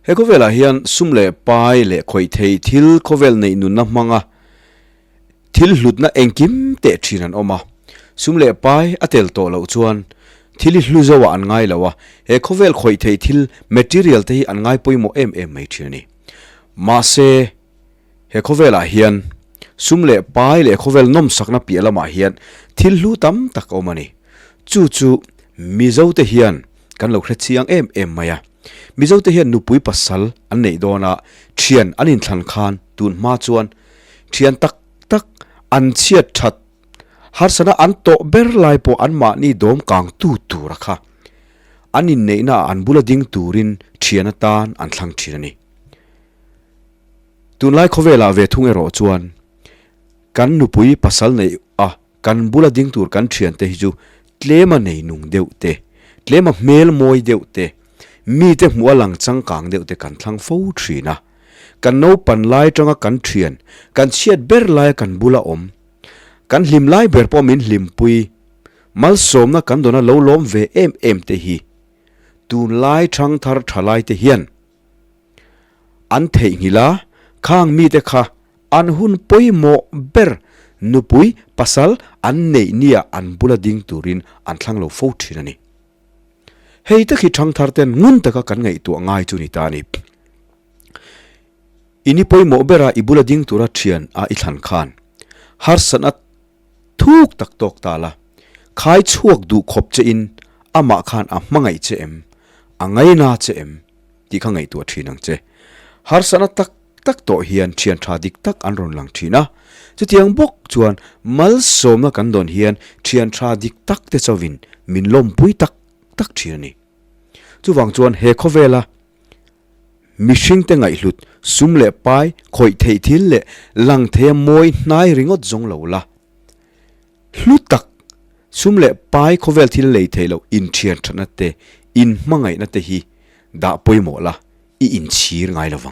He khawvelah hian sum leh pai leh khawih thei thil khawvel neih nunna hmanga thil hlutna engkim teh thin an awm a. Sum leh pai a tel tawh loh chuan thil hi hlu zoah an ngai lo a, he khawvel khawih thei thil material te hi an ngai pawimawh em em mai thin a ni. Mahse, he khawvelah hian sum leh pai leh khawvel nawmsakna piah lamah hian thil hlu tam tak a awm a ni. Chu chu Mizote hian kan lo hre chiang em em mai a. Mizote hian nupui pasal an neih dawn a, thian an inthlan khan tun hma chuan thian tak tak an chhiat that harsana an tawh ber lai pawh anmahni dawm kang tu tur a kha. An inneihna ah an bula ding turin thian atan an thlang thin a ni. Tunlai khawvelah ve thung erawh chuan kan nupui pasal neih a Kan bula ding tur kan thiante hi chu tlema nei nung deuh te, tlema hmel mawi deuh te, mite hmuh a lang changkang deuh te kan thlang fo thin a. Kan naupan lai tanga kan thian, kan chhiat ber laia kan bula awm, kan hlim lai ber pawh min hlimpui, malsawmna kan dawna lo lawm ve em em te hi tunlai thangthar tha lai te hian an theihnghilh a, khang mite kha An hun pawimawh ber nupui pasal an neih nia an bula ding turin an thlang lo fo thin a ni. Hei tak hi thangthar ten ngun taka kan ngaihtuah ngai chu ni ta a ni. I ni pawimawh bera i bula ding tura thian a i thlan khan harsatna thuk tak tawk ta la, khai chhuak duh khawp che in amah khan a hmangaih che em, a ngaina che em tih kha ngaihtuah thin ang che. Harsatna tak tak tawh hian thian tha dik tak an rawn lang thin a, chutiang bawk chuan malsawmna kan dawn hian thian tha dik tak te chauhin min lawmpui tak tak thin a ni. Chuvang chuan he khawvela mihringte ngaihhlut sum leh pai khawih theih thil leh lang theia mawi hnai ringawt zawng lo la, hlu tak sum leh pai khawvel thil lei theih loh inthian thatna te, inhmangaihna te hi dah pawimawh la i inchhir ngai lovang.